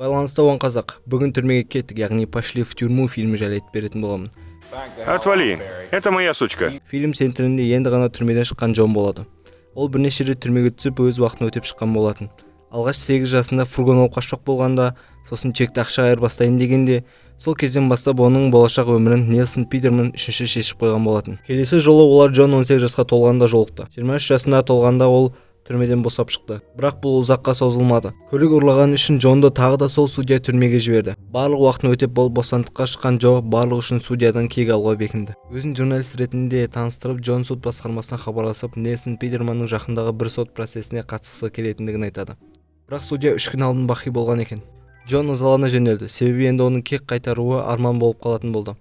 Байланыста он қазақ. Бүгін «Түрмеге кеттік», яғни «Пошли в тюрьму» фильмі жайлы айтып беретін боламын. Отвали. Это моя сучка. Фильм центрінде енді ғана түрмеден шыққан Джон болады. Ол бірнеше рет түрмеге түсіп, өз уақытын өтеп шыққан болатын. Алғаш 8 жасында фургон алып қашпақ болғанда, сосын чекті ақшаға айырбастайын дегенде. Сол кезден бастап оның болашақ өмірін Нелсон Пидерман үшінші шешіп қойған болатын. Келесі жолы олар Джон 18 жасқа толғанда жолықты. 23 жасына толғанда ол түрмеден босап шықты, бірақ бұл ұзаққа созылмады. Көлік ұрлағаны үшін Джонды тағы да сол судья түрмеге жіберді. Барлық уақытын өтеп болып, бостандыққа шыққан Джо барлығы үшін судьядан кек алуға бекінді. Өзін журналист ретінде таныстырып, Джон сот басқармасына хабарласып, Нелсон Пидерманның жақындағы бір сот процесіне қатысқысы келетіндігін айтады. Бірақ судья 3 күн алдын бақи болған екен. Джон ызалана жөнелді, себебі енді оның кек қайтаруы арман болып қалатын болды.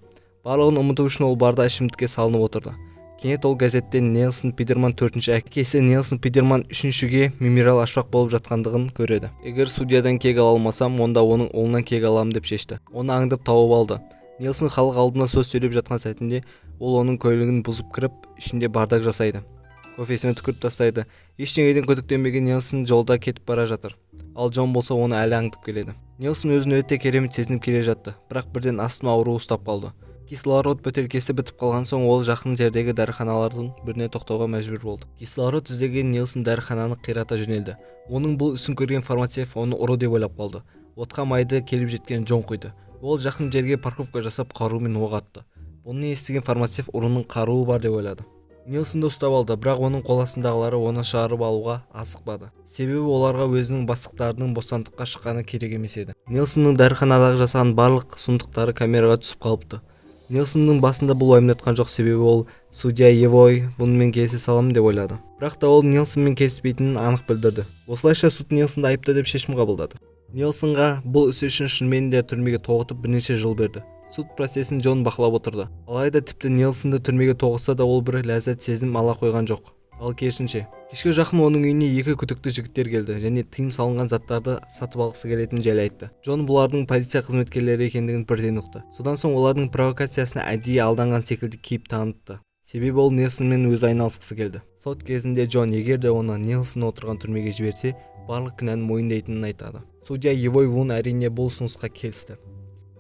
Барлығын ұмыту үшін ол барда ішімдікке салынып отырды. Кенет ол газеттен Нелсон Пидерман төртінші әкесі Нелсон Пидерман үшіншіге мемориал ашпақ болып жатқандығын көреді. Егер судьядан кек ала алмасам, онда оның ұлынан кек аламын деп шешті. Оны аңдып тауып алды. Нелсон халық алдында сөз сөйлеп жатқан сәтінде ол оның көлігін бұзып кіріп, ішінде бардак жасайды, кофесіне түкіріп тастайды. Ештеңеден күдіктенбеген Нелсон жолда кетіп бара жатыр, ал Джон болса оны әлі аңдып келеді. Нелсон өзін өте керемет сезініп келе жатты, бірақ бірден астма ауруы ұстап қалды. Кислород бөтелкесі бітіп қалған соң, ол жақын жердегі дәріханалардың біріне тоқтауға мәжбүр болды. Кислород іздеген Нелсон дәріхананы қирата жөнелді. Оның бұл ісін көрген фармацевт оны ұры деп ойлап қалды. Отқа майды келіп жеткен Джон құйды. Ол жақын жерге парковка жасап, қарумен оқ атты. Бұны естіген фармацевт ұрының қаруы бар деп ойлады. Нелсонды ұстап алды, бірақ оның қол астындағылары оны шығарып алуға асықпады, себебі оларға өзінің бастықтарының бостандыққа шыққаны керек емес еді. Нелсонның дәріханадағы жасаған барлық сұмдықтары камераға түсіп қалыпты. Нелсонның басында бұл уайымдатқан жоқ, себебі ол судья Евой бұнымен келісе саламын деп ойлады. Бірақ та ол Нелсонмен келіспейтінін анық білдірді. Осылайша суд Нелсонды айыпты деп шешім қабылдады. Нелсонға бұл ісі үшін шынымен де түрмеге тоғытып, бірнеше жыл берді. Суд процесін Джон бақылап отырды. Алайда тіпті Нелсонды түрмеге тоғытса да, ол бір ләззат сезім ала қойған жоқ, ал керісінше. Кешке жақын оның үйіне екі күдікті жігіттер келді және тыйым салынған заттарды сатып алғысы келетінін жайлы айтты. Джон бұлардың полиция қызметкерлері екендігін бірден ұқты. Содан соң олардың провокациясына әдейі алданған секілді кейіп танытты, себебі ол Нелсонмен өзі айналысқысы келді. Сот кезінде Джон егер де оны Нелсон отырған түрмеге жіберсе, барлық кінәні мойындайтынын айтады. Судья Евой Вун, әрине, бұл ұсынысқа келісті.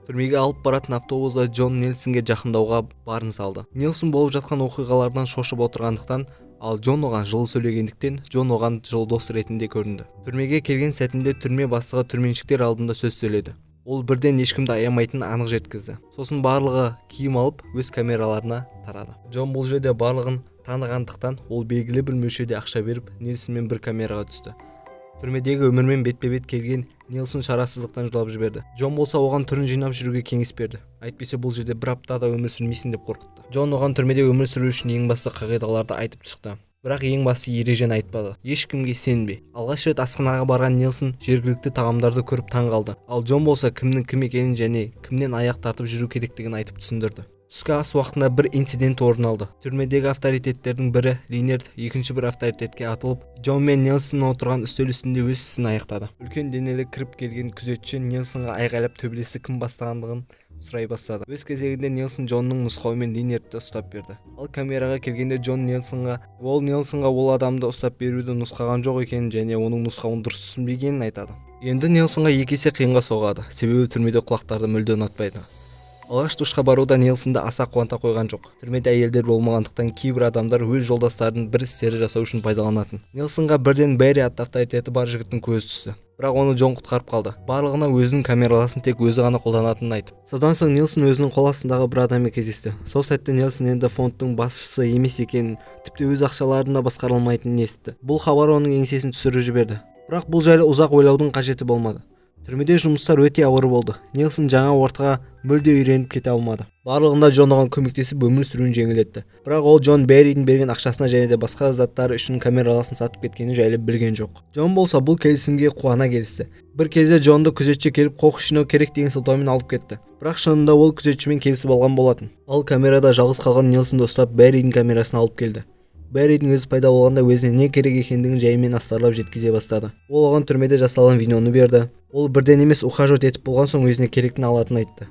Түрмеге алып баратын автобуста Джон Нелсонге жақындауға барын салды. Нелсон болып жатқан оқиғалардан шошып отырғандықтан, ал Джон оған жылы сөйлегендіктен, Джон оған жылы дос ретінде көрінді. Түрмеге келген сәтінде түрме бастығы түрменшіктер алдында сөз сөйледі. Ол бірден ешкімді аямайтынын анық жеткізді. Сосын барлығы киім алып, өз камераларына тарады. Джон бұл жерде барлығын танығандықтан, ол белгілі бір мөлшерде ақша беріп, Нелсонмен бір камераға түсті. Түрмедегі өмірмен бетпе-бет келген Нелсон шарасыздықтан жылап жіберді. Джон болса оған түрін жинап жүруге кеңес берді, әйтпесе бұл жерде бір апта да өмір сүрмейсің деп қорқытты. Джон оған түрмеде өмір сүру үшін ең басты қағидаларды айтып шықты, бірақ ең басты ережені айтпады: ешкімге сенбе. Алғаш рет асханаға барған Нелсон жергілікті тағамдарды көріп таң қалды, ал Джон болса кімнің кім екенін және кімнен аяқ тартып жүру керектігін айтып түсіндірді. Түскі ас уақытында бір инцидент орын алды. Түрмедегі авторитеттердің бірі Линерд екінші бір авторитетке атылып, Джон мен Нелсон отырған үстел үстінде өз ісін аяқтады. Үлкен денелі кіріп келген күзетші Нелсонға айғайлап, төбелесті кім бастағандығын сұрай бастады. Өз кезегінде Нелсон Джонның нұсқауымен Линердті ұстап берді. Ал камераға келгенде Джон Нелсонға ол Нелсонға ол адамды ұстап беруді нұсқаған жоқ екенін және оның нұсқауын дұрыс түсінбегенін айтады. Енді Нелсонға екі есе қиынға соғады, себебі түрмеде құлақтарды мүлде ұнатпайды. Алғаш душқа бару да Нелсонды аса қуанта қойған жоқ. Түрмеде әйелдер болмағандықтан, кейбір адамдар өз жолдастарын бір істері жасау үшін пайдаланатын. Нелсонға бірден Берри атты авторитеті бар жігіттің көзі түсті, бірақ оны Джон құтқарып қалды, барлығына өзінің камераласын тек өзі ғана қолданатынын айтып. Содан соң Нелсон өзінің қол астындағы бір адаммен кездесті. Сол сәтте Нелсон енді фондтың басшысы емес екенін, тіпті өз ақшаларын да басқара алмайтынын естіді. Бұл хабар оның еңсесін түсіріп жіберді, бірақ бұл жайлы ұзақ ойлаудың қажеті болмады. Түрмеде жұмыстар өте ауыр болды. Нелсон жаңа ортаға мүлде үйреніп кете алмады. Барлығында Джон оған көмектесіп, өмір сүруін жеңілдетті, бірақ ол Джон Берридің берген ақшасына және де басқа заттары үшін камераласын сатып кеткені жайлы білген жоқ. Джон болса бұл келісімге қуана келісті. Бір кезде Джонды күзетші келіп, қоқыс жинау керек деген сылтаумен алып кетті, бірақ шынында ол күзетшімен келісіп алған болатын. Ал камерада жалғыз қалған Нелсонды ұстап, Берридің камерасына алып келді. Берридің өзі пайда болғанда, өзіне не керек екендігін жаймен астарлап жеткізе бастады. Ол оған түрмеде жасалған виноны берді. Ол бірден емес, ухаживать етіп болған соң өзіне керектіні алатынын айтты.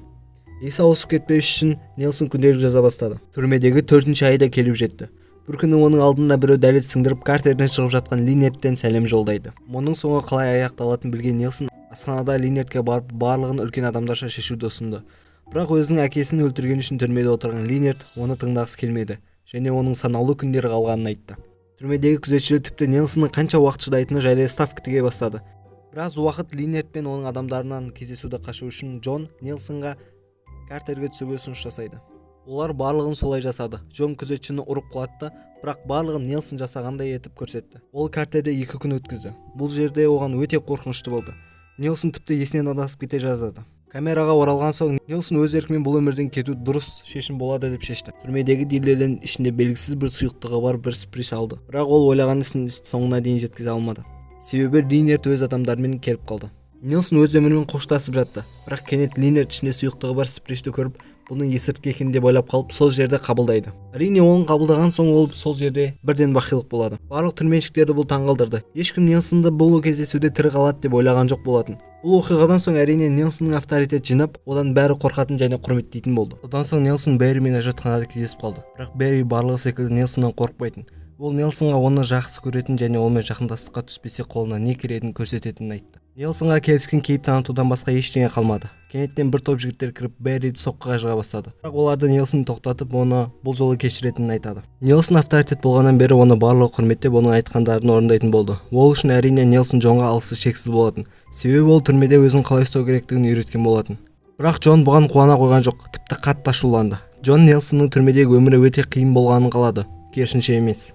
Есі ауысып кетпес үшін Нелсон күнделік жаза бастады. Түрмедегі төртінші ай да келіп жетті. Бір күні оның алдына біреу дәлет сіңдіріп, картерден шығып жатқан Линерттен сәлем жолдайды. Мұның соңы қалай аяқталатынын білген Нелсон Асханада Линертке барып, барлығын үлкен адамдарша шешуді ұсынды. Бірақ өзінің әкесін өлтіргені үшін түрмеде отырған Линерт оны тыңдағысы келмеді және оның санаулы күндері қалғанын айтты. Түрмедегі күзетшілер тіпті Нелсонның қанша уақыт шыдайтыны жайлы ставка тіге бастады. Біраз уақыт Линерт пен оның адамдарынан кездесуді қашу үшін Джон Нелсонға картерге түсуге ұсыныс жасайды. Олар барлығын солай жасады. Джон күзетшіні ұрып құлатты, бірақ барлығын Нелсон жасағандай етіп көрсетті. Ол картерде 2 күн өткізді. Бұл жерде оған өте қорқынышты болды. Нелсон тіпті есінен адасып кете жаздады. Камераға оралған соң, Нелсон өз еркімен бұл өмірден кету дұрыс шешім болады деп шешті. Түрмедегі дилерден ішінде белгісіз бір сұйықтығы бар бір шприц алды. Бірақ ол ойлаған ісін соңына дейін жеткізе алмады, себебі Линерт өз адамдарымен келіп қалды. Нелсон өз өмірімен қоштасып жатты, бірақ кенет Линерт ішінде сұйықтығы бар шприцті көріп, бұның есірткі екен деп ойлап қалып, сол жерде қабылдайды. Әрине, оны қабылдаған соң, ол сол жерде бірден бақилық болады. Барлық түрменшіктерді бұл таңғалдырды. Ешкім Нелсонды бұл кездесуде тірі қалады деп ойлаған жоқ болатын. Бұл оқиғадан соң, әрине, Нелсонның авторитет жинап, одан бәрі қорқатын және құрметтейтін болды. Содан соң Нелсон Берримен әжетханада кездесіп қалды. Бірақ Берри барлығы секілді Нелсоннан қорықпайтын. Ол Нелсонға оны жақсы көретін және онымен жақындастыққа түспесе, қолына не келетінін көрсететінін айтты. Нелсонға келіскен кейіп танытудан басқа ештеңе қалмады. Кенеттен бір топ жігіттер кіріп, Берриді соққыға жыға бастады. Бірақ оларды Нелсон тоқтатып, оны бұл жолы кешіретінін айтады. Нелсон авторитет болғаннан бері оны барлығы құрметтеп, оның айтқандарын орындайтын болды. Ол үшін, әрине, Нелсон Джонға алғысы шексіз болатын, себебі ол түрмеде өзін қалай ұстау керектігін үйреткен болатын. Бірақ Джон бұған қуана қойған жоқ, тіпті қатты ашуланды. Джон Нелсонның түрмедегі өмірі өте қиын болғанын қалады, керісінше емес.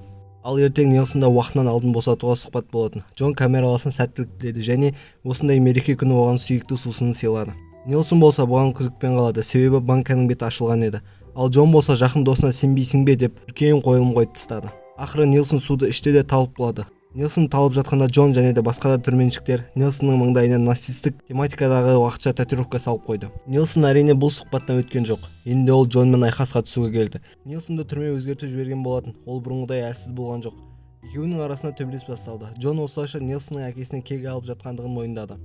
Ал ертең Нелсонды уақытынан алдын босатуға сұхбат болатын. Джон камераласына сәттілік тіледі және осындай мереке күні оған сүйікті сусынын сыйлады. Нелсон болса бұған күдікпен қалады, себебі банканың беті ашылған еді. Ал Джон болса, жақын досына сенбейсің бе деп, үлкен қойылым қойып тастады. Ақыры Нелсон суды ішті де, талып құлады. Нелсон талып жатқанда, Джон және де басқа да түрменшіктер Нелсонның маңдайына нацистік тематикадағы уақытша татуировка салып қойды. Нелсон, әрине, бұл сұхбаттан өткен жоқ. Енді ол Джонмен айқасқа түсуге келді. Нелсонды түрме өзгертіп жіберген болатын, ол бұрынғыдай әлсіз болған жоқ. Екеуінің арасында төбелес басталды. Джон осылайша Нелсонның әкесінен кек алып жатқандығын мойындады.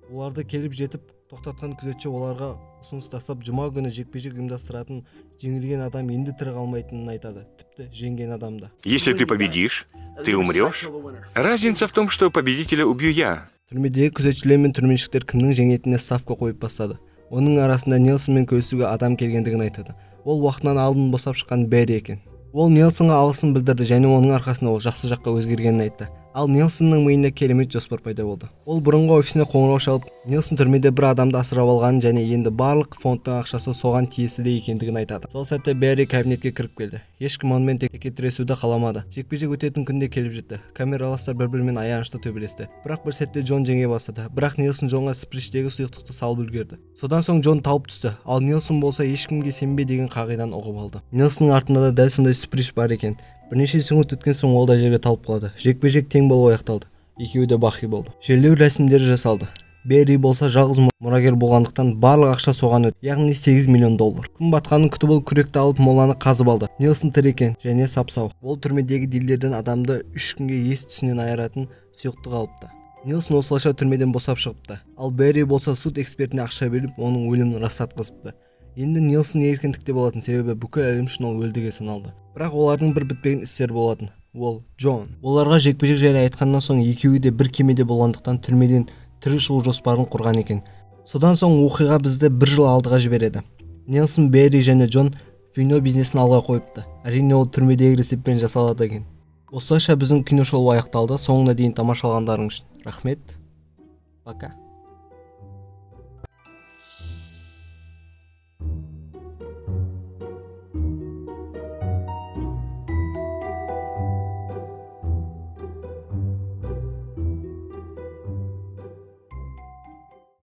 Оларды келіп жетіп тоқтатқан күзетші оларға ұсыныс тастап, жұма күні жекпе-жек ұйымдастыратын, жеңілген адам енді тірі қалмайтынын айтады, тіпті жеңген адам да. Если ты победишь, ты умрешь. Разница в том, что победителя убью я. Түрмедегі күзетшілер мен түрменшіктер кімнің жеңетініне ставка қойып бастады. Оның арасында Нелсонмен келісуге адам келгендігін айтады. Ол уақытынан алдын босап шыққан Берри екен. Ол Нелсонға алғысын білдірді және оның арқасында ол жақсы жаққа өзгергенін айтты. Ал Нелсонның миында керемет жоспар пайда болды. Ол бұрынғы офисіне қоңырау шалып, Нелсон түрмеде бір адамды асырап алғанын және енді барлық фондтың ақшасы соған тиесілі екендігін айтады. Сол сәтте Берри кабинетке кіріп келді. Ешкім онымен текетіресуді қаламады. Жекпе-жек өтетін күн де келіп жетті. Камераластар бір-бірімен аянышты төбелесті. Бірақ бір сәтте Джон жеңе бастады. Бірақ Нелсон Джонға шприцтегі сұйықтықты салып үлгерді. Содан соң Джон талып түсті. Ал Нелсон болса, ешкімге сенбе деген қағиданы ұғып алды. Нелсонның артында да дәл сондай шприц бар екен. Бірнеше секунд өткен соң, ол да жерге талып құлады. Жекпе-жек тең болып аяқталды. Екеуі де бақи болды. Жерлеу рәсімдері жасалды. Берри болса, жалғыз мұрагер болғандықтан, барлық ақша соған өтті, яғни 8 миллион доллар. Күн батқанын күтіп, ол күректі алып, моланы қазып алды. Нелсон тірі екен және сап сау. Ол түрмедегі дилерден адамды 3 күнге ес түсінен айыратын сұйықтық алыпты. Нелсон осылайша түрмеден босап шығыпты. Ал Берри болса, суд экспертіне ақша беріп, оның өлімін растатқызыпты. Енді Нелсон еркіндікте болатын, себебі бүкіл әлем үшін ол өлдіге саналды. Бірақ олардың бір бітпеген істері болатын. Ол Джон оларға жекпе-жек жайлы айтқаннан соң, екеуі де бір кемеде болғандықтан, түрмеден тірі шығу жоспарын құрған екен. Содан соң оқиға бізді бір жыл алдыға жібереді. Нелсон, Берри және Джон вино бизнесін алға қойыпты. Әрине, ол түрмедегі рецептпен жасалады екен. Осылайша біздің киношолу аяқталды. Соңына дейін тамашалағандарың үшін рахмет. Пока.